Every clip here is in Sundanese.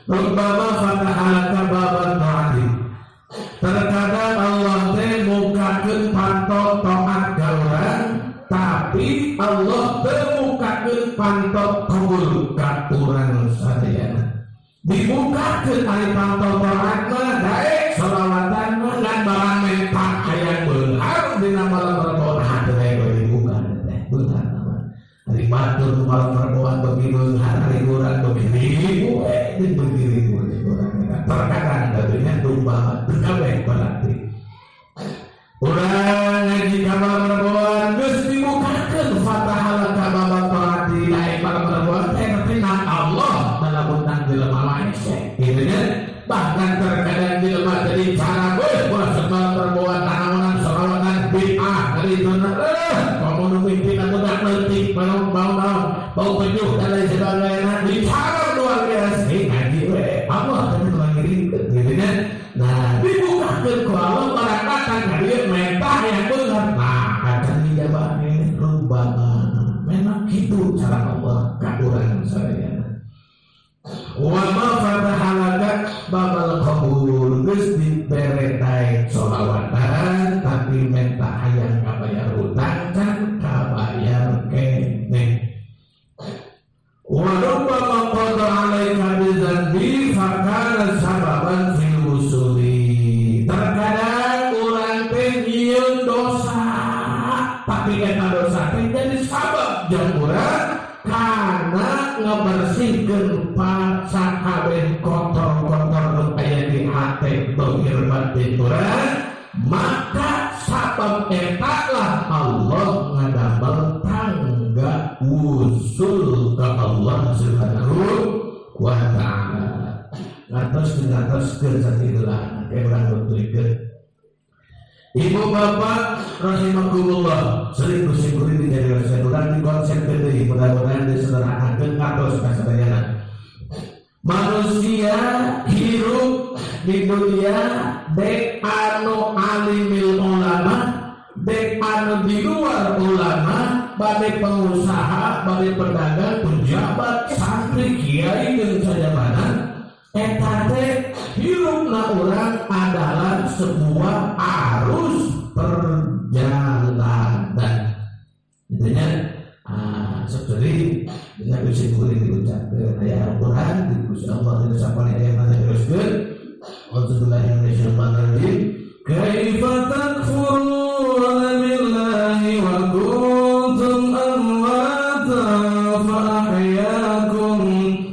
Rubbama fataha laka babat ta'ati. Terkadang Allah teh mukakeun panto taat ka urang, tapi Allah teu mukakeun panto kabul ka urang sadayana. Dibukakeun ari panto taat mah daek sholawatan mah ngan barang menta hayang beunghar dina malam Rebo teh dibuka teh beunghar mah. Ari batur malam Reboan beuki beunghar ari urang beuki ribu we beuki ribu urang. Terkadang tentunya domba kabeh berarti urang ngaji ka malam Reboan geus dibukakeun fatahala ka babat taati daek malam Reboan teh tapi Allah dalam utang jelema lain gitu kan. Bahkan terkadang jelema jadi cara we ulah malam Reboan tanaman sholawatan bid'ah dari itu komo nu mimpi budak leutik bau bau bau pejuh dan lain sebagainya bicara luar biasa ngaji we Allah tapi mengirimkeun gitu kan. Nah dibukakeun ku Allah barang datang ka dieu mentah yang beunghar nah acan dijabah ini rubama memang kitu cara Allah ka urang sadayana. Wa ma fataha laka babal qabul geus dibere daek sholawatan tapi menta hayang kabayar utang can kabayar keneh. Wa rubbama qada alaika bidzanbi fakana sababan fil wusuli. Terkadang urang teh nyieun dosa tapi eta dosa teh jadi sabab jeung urang karena ngebersihkeun sakabeh kotor-kotor nu aya di hate dohir batin urang, maka sabab eta lah Allah ngadamel tangga wusul ke Allah Subhanahu wa ta'ala. Ngartos ngartoskeun sakitu lah ke urang nuturikeun. Ibu bapak rahimakumullah, sering kuring dijadikan urang di konsep deui, mudah-mudahan disederhanakeun ngartos ka sadayana. Manusia hirup di dunia dek anu alimil ulama, dek anu di luar ulama, bade pengusaha, bade pedagang, pejabat, santri, kiai jeung sajabana, eta teh hirupna urang adalah sebuah arus perjalanan. Intinya seperti dengan usia kuring diucapkan ayat Al-Quran di Gusti Allah tidak sampai ayat mana teruskeun. Auzubillahi minasyaitonir rajim. Kaifa takfuruna billahi wa kuntum amwatan fa ahyaakum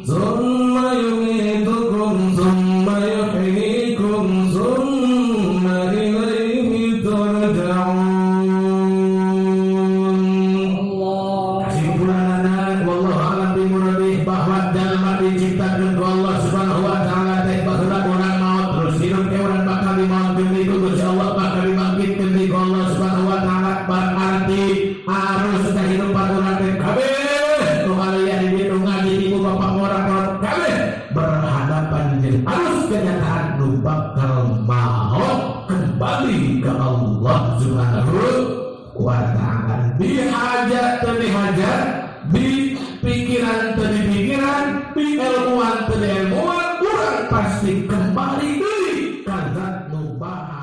tsumma yumitukum tsumma yuhyikum tsumma ilaihi turja'un. Allah. Kesimpulanana wallahu a'lam bimuradih bahwa jalma diciptakeun ku Allah Subhanahu wa ta'ala teh baheula urang maot terus hirup teh urang bakal dimaotkeun deui ku Gusti Allah, bakal dibangkitkeun deui ku Allah Subhanahu wa ta'ala. Berarti arus kehidupan urang teh kabeh nu aya di dieu ngaji ibu bapak urang kabeh berhadapan jeung arus kenyataan nu bakal maot kembali ke Allah Subhanahu wa ta'ala. Dihajat teu dihajat, di pikiran teu di pikiran, di ilmuwan teu di ilmuwan, urang pasti kembali deui ka zat nu maha